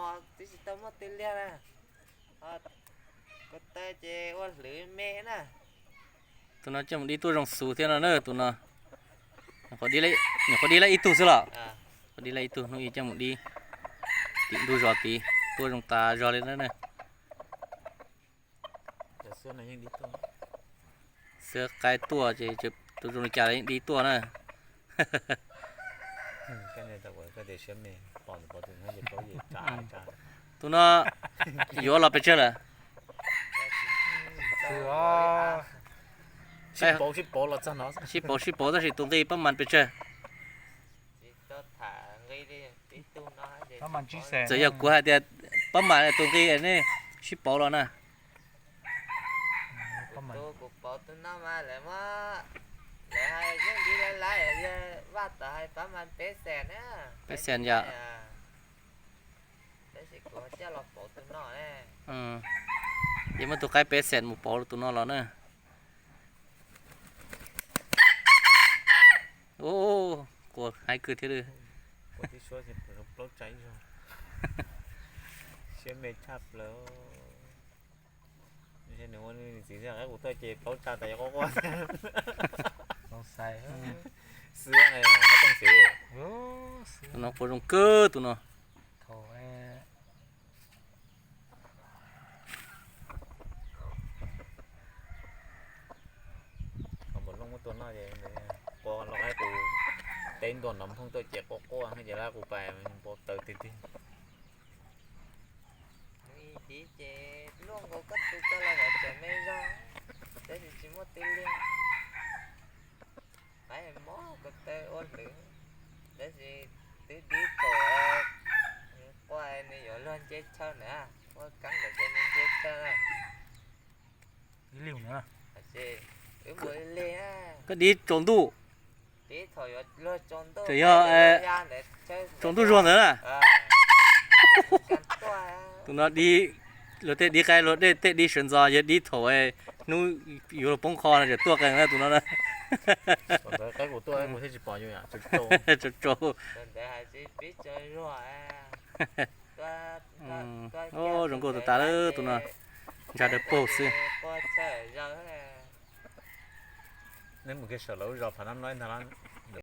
twb tsis tau muaj twg liag na. Ko taw ces ua hlwv me na. Tus no coj mus dib tuaj zoo xus thiab no na tus no. Nyuam qhuav dib lawm ib tug xwb los? Qhuav dib lawm ib tug, hnub ib coj mus dib tim ntug zos tid tuaj zoo tas zog li na. Xwb qaib tuaj ces tus zoo li cas los yeej dib tuaj na. Tus no yuav los pes tsawg lawm? Sib pauv sib pauv tab sis tus nqi pab mas pes tsawg? Txawm yog kuv hais tias pab mas tus nqi nej sib pauv los na. Kuv pauv tus no mas lawv muab, lawv hais yeej li lawv laiv, yog vaj tod hais pab mas peb xees na. Peb xees yom. Tab sis kuv coj los pauv tus no ne. Ces muab tus qaib peb xees mus pauv tus no los na. Ua, quas heev kawg thiab li. Siab me tshaj plaws. Nws ua nws txiv xwb, qaib kuv tuaj ces plaub tsa tas yuav quaj quaj. Xwb, tus no quas zoo kawg tus no. Npam looj muab tua noj ces quas los qaib kuv teb ntua nov phooj tuaj ces quaj quaj ces lawv kuv pais npau taws tiag tiag. Nws ib tiv ces luaj nkaus koj tus koj los yog tseem me zog, tab sis tsis muaj twg liag. Qaib mob ko taw ua hlwv, tab sis twb dib thaum quaj nws yuav luag nce chaw na, ua kaab ntawd ces nws nce chaw na. Koj dib tsaus ntuj, tseem yog tsaus ntuj zuag ntawd na. Tus no dib, luag tej dib qaib luag tej dib sawv ntxov, yog dib thaum hnub yuav luag poob qho no tseem tuaj qees na tus no na. Tsaus tsaus. Zoo nkauj tas tas lawm tus no, ntsa dawb paug xwb. Neb mus kiag saum lawv lub zos Phav Nab Noj ntag.